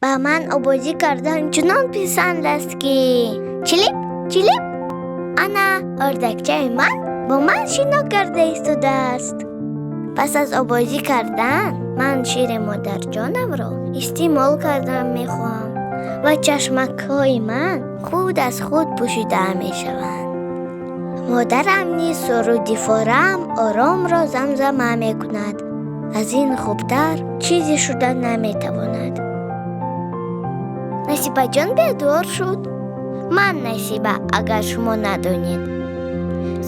Ба ман обозӣ кардан чунон писанд аст, ки чилип чилип. Ана ордакчаи ман бо ман шино карда истодааст. Пас аз обозӣ кардан ман шири модарҷонамро истеъмол кардан мехоҳам ва чашмакҳои ман худ аз худ пӯшида мешаванд. Модарам низ суруди форам оромро замзама мекунад. Аз ин хубтар чизе шуда наметавонад. Насибаҷон бедор шуд. Ман Насиба, агар шумо надонед.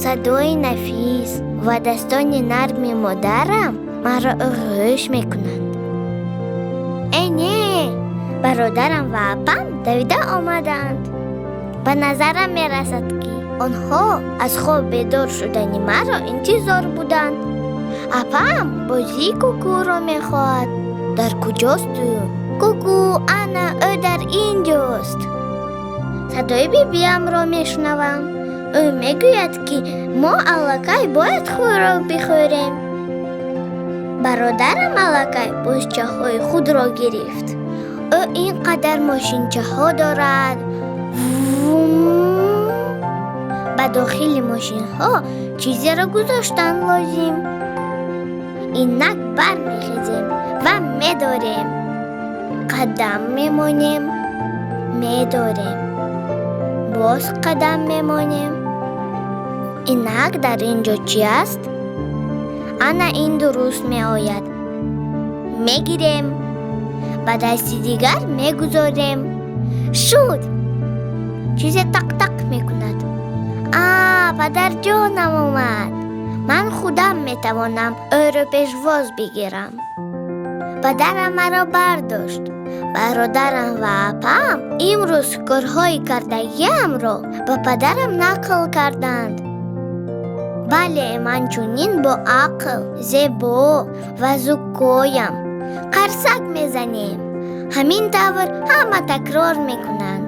Садои нафис ва дастони нарми модарам маро оғӯш мекунанд. Э не, бародарам ва апам давида омаданд. Ба назарам мерасад, ки онҳо аз хоб бедор шудани маро интизор буданд. Апам бозии кукуро мехоҳад. Дар куҷост ӯ? Куку, ана ӯ дар ин ҷост. Садои бибиамро мешунавам. Ӯ мегӯяд, ки мо аллакай бояд хӯрок бихӯрем. Бародарам аллакай бозчаҳои худро гирифт. Ӯ ин қадар мошинчаҳо дорад. Вум! Ба дохили мошинҳо чизеро гузоштан лозим. Инак бармехезем ва медорем. Қадам мемонем, медорем, боз қадам мемонем. Инак дар ин ҷо чӣ аст? Ана ин дуруст меояд. Мегирем, ба дасти дигар мегузорем. Шуд! Чизе тақ-тақ мекунад. А, падарҷонам омад. Ман худам метавонам ӯро пешвоз бигирам. Падарам маро бардошт. Бародарам ва апам имрӯз корҳои кардагиамро ба падарам нақл карданд. Бале, ман чунин бо ақл, зебо ва зукоям. Қарсак мезанем. Ҳамин тавр ҳама такрор мекунанд.